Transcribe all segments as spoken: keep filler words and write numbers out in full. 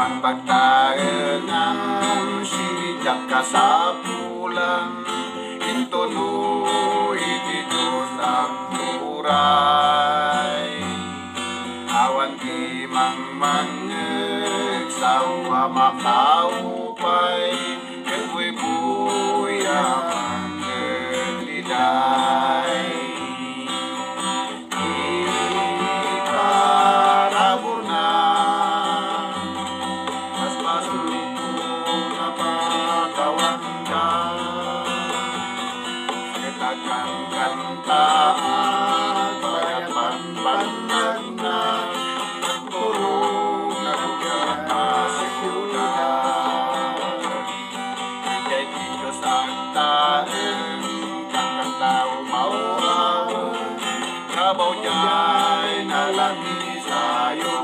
Pagtaengan, sidiak kasapulan, intono iti Dios agturay. Awan ti mangmangngeg, sao a makaupay, ket buybuyaw a mangngeg ti day. Iparaburna, basbasolko a pakawanda. Ket agkankantaak, bayat pampanagnak, agturong a siudad. Idiay ti Dios agtaeng, kankanta umaw-aw, rabaw diay nalamisayo.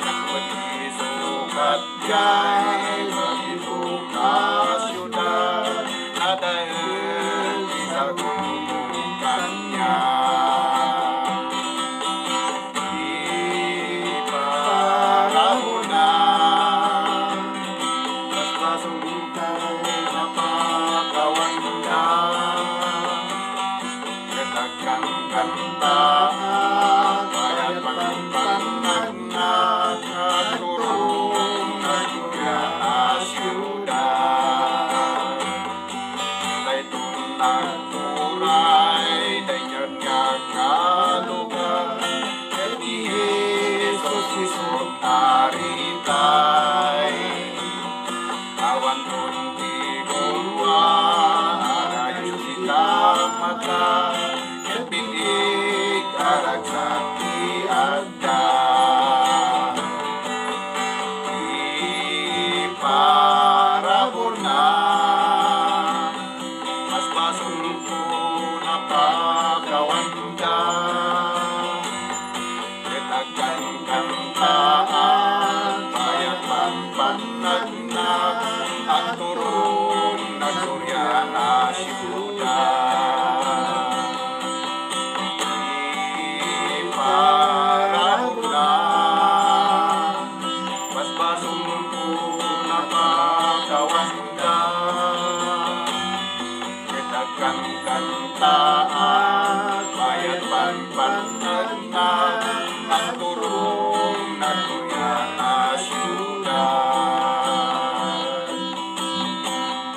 Ket ti sukat diay malitok a siudad, nadael ti sagutom kaniak. Iparaburna, basbasolko a pakawanda. Ket agkankantaak, bayat pampanagnak, agturong a siudad. Daytoy nagturay, daydiay nga lugar, ket ni Jesus isu ti Aritay. Awanton ti gulua, arayos ti tamata, ket binig a ragsak ti adda. Iparaburna, basbasolko a pakawanda. Ket agkankantaak, bayat pampanagnak, agturong a gloria a siudad. Iparaburna, basbasolko a pakawanda. Ket agkankantaak, bayat pampanagnak, agturong a gloria a siudad.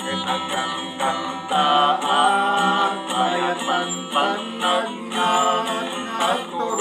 Ket agkankantaak, bayat pampanagnak, agturong